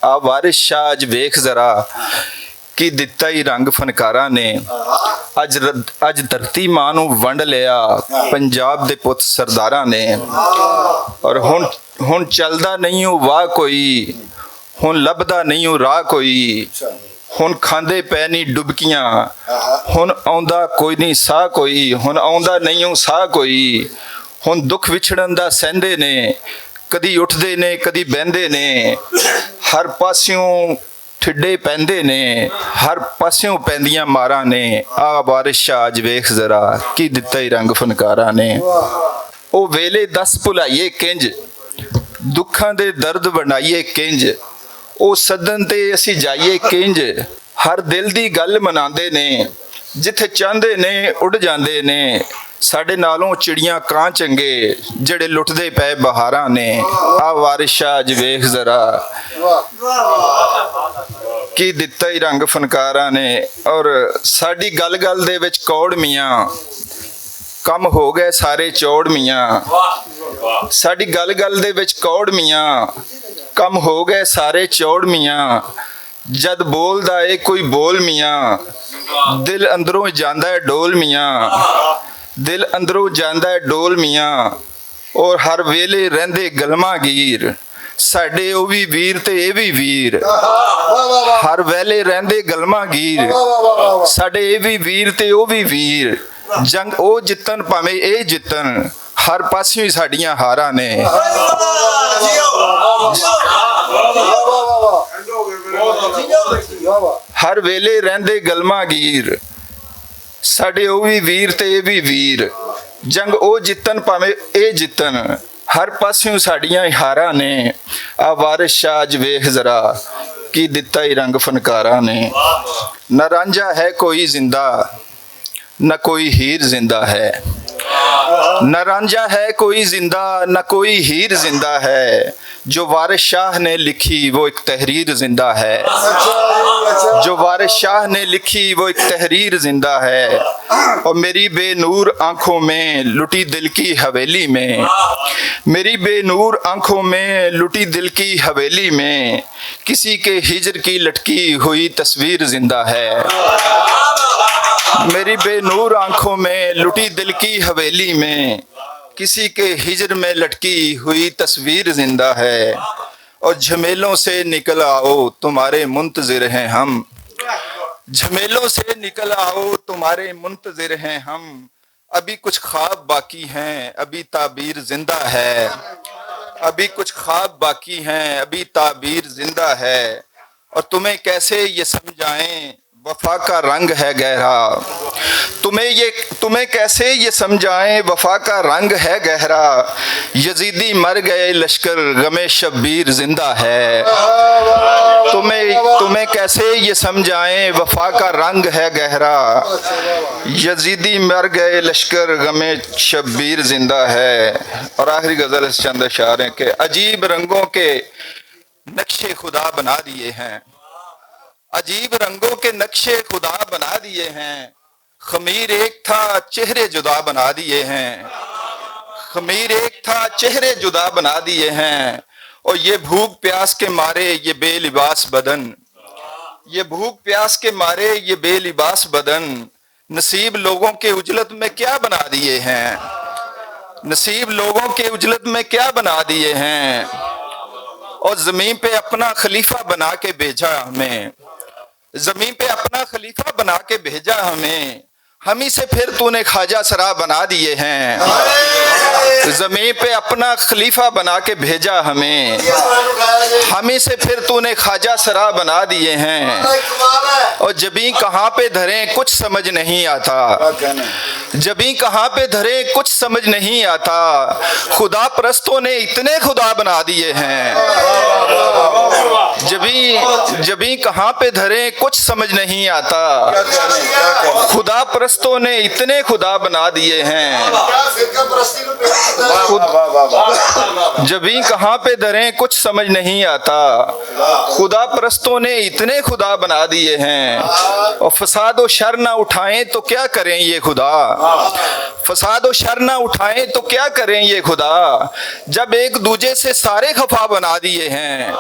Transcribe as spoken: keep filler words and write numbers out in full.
آ وارث شاہ اج ویکھ ذرا، کی دتا ہی رنگ فنکاراں نے۔ اج ر- اج دھرتی ماں نوں ونڈ لیا، پنجاب دے پت سرداراں نے۔ اور ہن ہن چلدا نہیں ہوں واہ کوئی، ہن لبدا نہیں ہوں راہ کوئی۔ ہن کھاندے پے نہیں ڈبکیاں، ہن آوندا کوئی نہیں ساہ کوئی، ہن آوندا نہیں ہوں ساہ کوئی۔ ہن دکھ وچھڑن دا سہندے نے، کدی اٹھدے نے، کدی بہندے نے۔ ہر پاسیوں ٹھڈے پیندے نے، ہر پاسیوں پیندیاں ماراں نے۔ آ بارش شاہ اج ویکھ ذرا، کی دتا ہی رنگ فنکاراں نے۔ او ویلے دس بھلائیے کنج، دکھاں دے درد ونڈائیے کنج، او سدن تے اسی جائیے کنج۔ ہر دل دی گل مناندے نے، جتھے چاہندے نے اڈ جاندے نے۔ ساڈے نالوں چڑیاں کاں چنگے، جڑے لٹدے پئے بہاراں نے۔ آ وارث شاہ اج ویکھ ذرا، کی دتا ہی رنگ فنکاراں نے۔ اور ساڈی گل گل دے وچ کوڑ میاں، کم ہو گئے سارے چوڑ میاں۔ ساڈی گل گل دے وچ کوڑ میاں، کم ہو گئے سارے چوڑ میاں۔ جد بولدا اے کوئی بول میاں، دل اندروں جاندا اے ڈول میاں۔ دل اندروں جاندا اے ڈول میاں۔ اور ہر ویلے رہندے گلماں گیر، ساڈے او وی ویر تے اے وی ویر۔ ہر ویلے رہندے گلماں گیر، ساڈے اے وی ویر تے او وی ویر۔ جنگ او جتن پاویں اے جتن، ہر پاسیوں ہی ساڈیاں ہاراں نے۔ ہر ویلے رہندے گلماں گیر، ساڈے او وی ویر تے اے وی ویر۔ جنگ او جتن پاویں اے جتن، ہر پاسیوں ساڈیاں ہی ہاراں نے۔ آ وارث شاہ اج ویکھ ذرا، کی دتا ہی رنگ فنکاراں نے۔ نہ رانجھا ہے کوئی زندہ، نہ کوئی ہیر زندہ ہے۔ نہ رانجھا ہے کوئی زندہ، نہ کوئی ہیر زندہ ہے۔ جو وارث شاہ نے لکھی وہ ایک تحریر زندہ ہے۔ جو وارث شاہ نے لکھی وہ ایک تحریر زندہ ہے۔ اور میری بے نور آنکھوں میں لٹی دل کی حویلی میں، میری بے نور آنکھوں میں لٹی دل کی حویلی میں، کسی کے ہجر کی لٹکی ہوئی تصویر زندہ ہے۔ میری بے نور آنکھوں میں لٹی دل کی حویلی میں، کسی کے ہجر میں لٹکی ہوئی تصویر زندہ ہے۔ اور جھمیلوں سے نکل آؤ، تمہارے منتظر ہیں ہم۔ جھمیلوں سے نکل آؤ، تمہارے منتظر ہیں ہم۔ ابھی کچھ خواب باقی ہیں، ابھی تعبیر زندہ ہے۔ ابھی کچھ خواب باقی ہیں، ابھی تعبیر زندہ ہے۔ اور تمہیں کیسے یہ سمجھائیں، وفا کا رنگ ہے گہرا۔ تمہیں یہ، تمہیں کیسے یہ سمجھائیں، وفا کا رنگ ہے گہرا۔ یزیدی مر گئے لشکر، غم شبیر زندہ ہے۔ تمہیں، تمہیں کیسے یہ سمجھائیں، وفا کا رنگ ہے گہرا۔ یزیدی مر گئے لشکر، غم شبیر زندہ ہے۔ اور آخری غزل اس چند اشعار ہیں کہ عجیب رنگوں کے نقشے خدا بنا دیے ہیں۔ عجیب رنگوں کے نقشے خدا بنا دیے ہیں۔ خمیر ایک تھا، چہرے جدا بنا دیے ہیں۔ خمیر ایک تھا، چہرے جدا بنا دیے ہیں۔ اور یہ بھوک پیاس کے مارے، یہ بے لباس بدن، یہ بھوک پیاس کے مارے، یہ بے لباس بدن، نصیب لوگوں کے اجلت میں کیا بنا دیے ہیں؟ نصیب لوگوں کے اجلت میں کیا بنا دیے ہیں؟ اور زمین پہ اپنا خلیفہ بنا کے بھیجا ہمیں۔ زمین پہ اپنا خلیفہ بنا کے بھیجا ہمیں۔ ہم ہی سے پھر تو نے خواجہ سرا بنا دیے ہیں۔ زمین پہ اپنا خلیفہ بنا کے بھیجا ہمیں۔ ہم ہی سے پھر تو نے خواجہ سرا بنا دیے ہیں۔ اور جبیں کہاں پہ دھریں، کچھ سمجھ نہیں آتا۔ جبیں کہاں پہ دھریں، کچھ سمجھ نہیں آتا۔ خدا پرستوں نے اتنے خدا بنا دیے ہیں۔ جبیں، جبیں کہاں پہ دھریں، کچھ سمجھ نہیں آتا۔ خدا پرستوں نے اتنے خدا بنا دیے ہیں۔ خود، جبیں کہاں پہ دھریں، کچھ سمجھ نہیں آتا۔ خدا پرستوں نے اتنے خدا بنا دیے ہیں۔ اور فساد و شر نہ اٹھائیں تو کیا کریں یہ خدا؟ فساد و شر نہ اٹھائیں تو کیا کریں یہ خدا؟ جب ایک دوجے سے سارے خفا بنا دیے ہیں۔